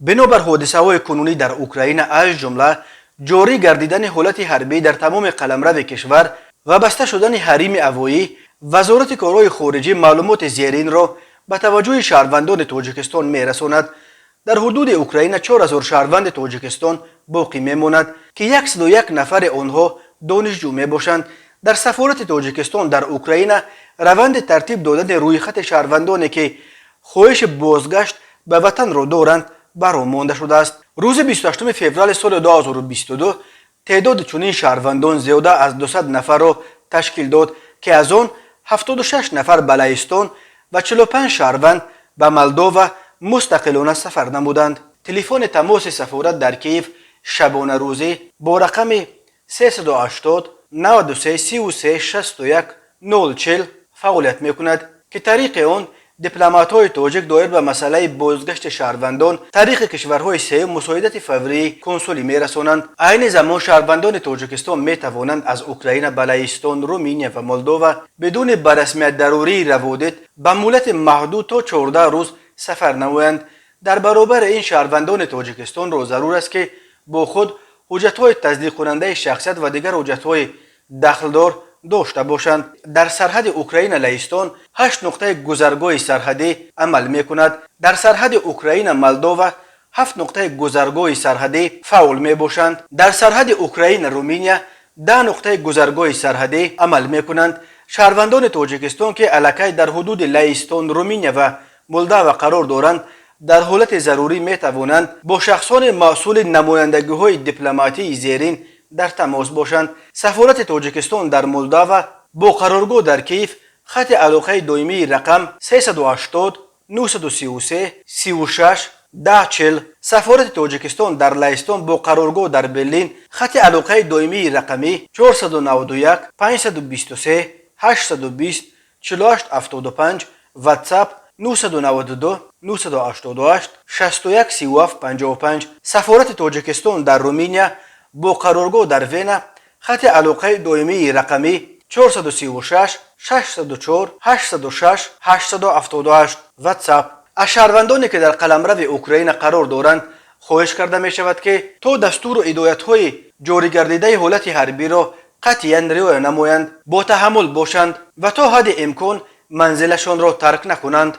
Бинобар ҳодисаҳои кунунӣ дар Украина, аз ҷумла ҷорӣ гардидани ҳолати ҳарбӣ дар тамоми қаламрави кишвар ва баста шудани ҳарими ҳавоӣ, Вазорати корҳои хориҷӣ маълумоти зеринро ба таваҷҷӯҳи шаҳрвандони Тоҷикистон мерасонад. Дар ҳудуди Украина 4000 шаҳрванди Тоҷикистон боқӣ мемонад, ки 101 нафари онҳо донишҷӯ мебошанд. Дар сафорати Тоҷикистон дар Украина раванди тартиб додани рӯйхати шаҳрвандоне, ки хоҳиши бозгашт ба ватанро доранд, ба роҳ монда шудааст. Рӯзи 28 феврали соли 2022 теъдоди чунин шаҳрвандон зиёда аз 200 нафарро ташкил дод, ки аз он 76 нафар ба Лаҳистон ва 45 шаҳрванд ба Молдова мустақилона сафар намуданд. Телефони тамоси сафорат дар Киев шабонарӯзӣ бо рақами 380 93 33 61 040 фаъолият мекунад, ки тариқи он дипломатҳои тоҷик доир ба масъалаи бозгашти шаҳрвандон тариқи кишварҳои сеюм мусоидати фаврии консулӣ мерасонанд. Айни замон шаҳрвандони Тоҷикистон метавонанд аз Украина ба Лаҳистон, Руминия ва Молдова бидуни ба расмият дарории раводид ба муҳлати маҳдуд то 14 рӯз сафар намоянд. Дар баробари ин, шаҳрвандони Тоҷикистонро зарур аст, ки бо худ ҳуҷҷатҳои тасдиқкунандаи шахсият ва дигар ҳуҷҷатҳои дахлдор дошта бошанд. Дар сарҳади Украина Лаҳистон ҳашт нуқтаи гузаргоҳи сарҳадӣ амал мекунад. Дар сарҳади Украина Молдова ҳафт нуқтаи гузаргоҳи сарҳадӣ фаъол мебошанд. Дар сарҳади Украина Руминия 10 нуқтаи гузаргоҳи сарҳадӣ амал мекунанд. Шаҳрвандони Тоҷикистон, ки аллакай дар ҳудуди Лаҳистон, Руминия ва Молдова қарор доранд, дар ҳолати зарурӣ метавонанд бо шахсони масъули намояндагиҳои дипломатии зерин дар тамос бошанд: сафорати Тоҷикистон дар Молдова бо қароргоҳ дар Киев, хати алоқаи доимии рақам 380 933 36 1040; сафорати Тоҷикистон дар Лаҳистон бо қароргоҳ дар Берлин, хати алоқаи доимии рақамӣ 491 523 820 48 75, WhatsApp 992 988 61 37 55; сафорати Тоҷикистон дар Руминия бо қароргоҳ дар Вена, хати алоқаи доимии рақамӣ 436 604 806 878, WhatsApp. Аз шаҳрвандоне, ки дар қаламрави Украина қарор доранд, хоҳиш карда мешавад, ки то дастуру ҳидоятҳои ҷоригардидаи ҳолати ҳарбиро қатъиян риоя намоянд, бо таҳаммул бошанд ва то ҳадди имкон манзилашонро тарк накунанд.